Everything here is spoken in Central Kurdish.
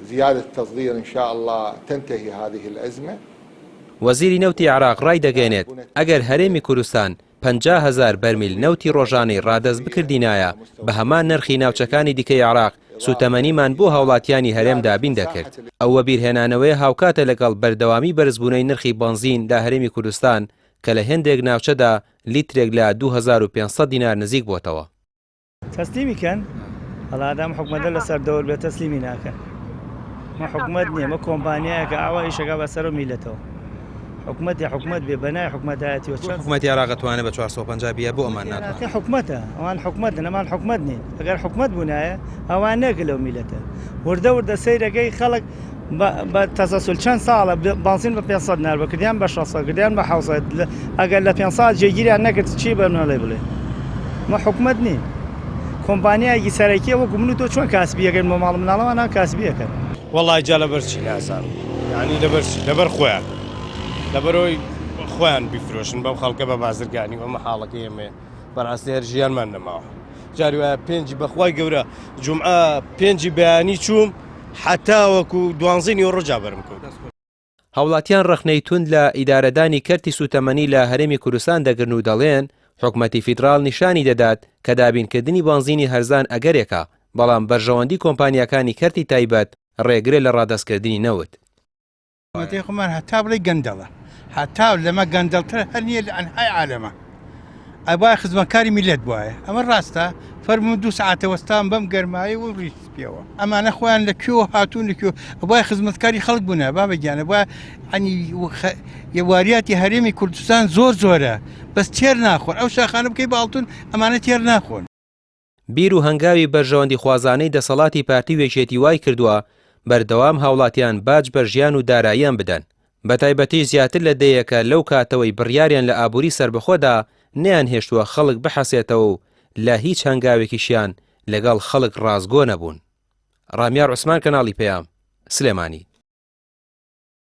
زیادة التصدير ان شاء الله تنتهي هذه الازمە. وەزیری نەوتی عێراق ڕایدەگەیەنێت، ئەگەر هەرێمی کوردستان 50,000 بەرمیل نەوتی ڕۆژانەی ڕادەست بکردینایە بە هەمان نرخی ناوچەکانی دیکەی عێراق سوتەمەنیمان بۆ هاوڵاتیانی هەرێم دابین دەکرد. ئەو وەبیرهێنانەوەیە هاوکاتە لەگەڵ بەردەوامی بەرزبوونەی نرخی بەنزین لە هەرێمی کوردستان کە لە هێندێک ناوچەدا لیترێک لە 2500 دینار نزیک بۆتەوە. تەسلیمی کەن وەڵا ئەم حکومەتە لەسەر دەور بێت تەسلیمی ناکەن مە حکومەت نییە مە کۆمپانیایەکە ئاوا ئیشەکە بەسەر و میلەتەوە حکومەتی حکومەت بێ بەنای حکومەتایەتی و چەند حکومەتی عێراق توانێت بە 450 بیە بۆ ئەمان ناتوانێت حکومەتە ئەوان حکومەت نەمان حکومەت نین ئەگەر حکومەت بوونایە ئەوان نەکە لەو میلەتە وردە وردە سەیرەکەی خەڵک بە تەسەسول چەند ساڵە بانزین بە 500 نار بەکردیان بە 600 کردیان بە 700 ئەگەر لە 500 جێگیریان نەکرد چی بە منەڵێ بڵێ مە حکومت نین کۆمپانیایەکی سەرەکیە وەکو من و تۆ چۆن کاسبیەکەن بۆ ماڵ مناڵەوە کاسبیەکەن. وەڵای جا لەبەر چی نازانم یعنی لەبەر چی لەبەر خۆیان لەبەرەوەی خۆیان بیفرۆشن بەم خەڵکە بە بازرگانی ئەمە حاڵەکە ئێمەیە بەڕاستی هەر ژیانمان نەماوە جاری وایە پێنجی بەخوای گەورە جمعە پێنجی بەیانی چووم حەتاوەکو دوانزەی نیوەڕۆ جا بەرم کەوت. هاوڵاتیان ڕەخنەی توند لە ئیدارەدانی کەرتی سوتەمەنی لە هەرێمی کوردستان دەگرن و دەڵێن، حکومەتی فیدراڵ نیشانی دەدات کە دابینکردنی بەنزینی هەرزان ئەگەرێکە، بەڵام بەرژەوەندی کۆمپانیاکانی کەرتی تایبەت ڕێگرە لە ڕادەستکردنی نەوت. حکومەتەی خۆمان هەتا بڵێی گەندەڵە هەتا لەمە گەندەڵتر هەر نییە لە ئەنهای عالەمە ئەبا خزمەتکاری میلەت بواە ئەمە ڕاستە فەرموو دوو سعاتە وەستان بەم گەرمایی و ڕیش سپیەوە ئەمانە خۆیان لە کوێوە هاتوون لە کوێ ئەبای خزمەتکاری خەڵک بوونە بابە گیانە بە ئەنی واریاتی هەرێمی کوردستان زۆر زۆرە بەس تێر ناخۆن ئەو شاخانە بکەی باڵتون ئەمانە تێر ناخۆن. بیر و هەنگاوی بەرژەوەندیخوازانەی دەسەڵاتی پارتی و یەکێتی وای کردووە بەردەوام هاوڵاتیان باج بە ژیان و داراییان بدەن، بەتایبەتیش زیاتر لە دەیەکە لەو کاتەوەی بڕیاریان لە ئابووری سەربەخۆ دا نەیانهێشتووە خەڵک بحەسێتەوە و لە هیچ هەنگاوێکیشیان لەگەڵ خەڵک ڕاستگۆ نەبوون. ڕامیار عوسمان کەناڵی پەیام، سلێمانی.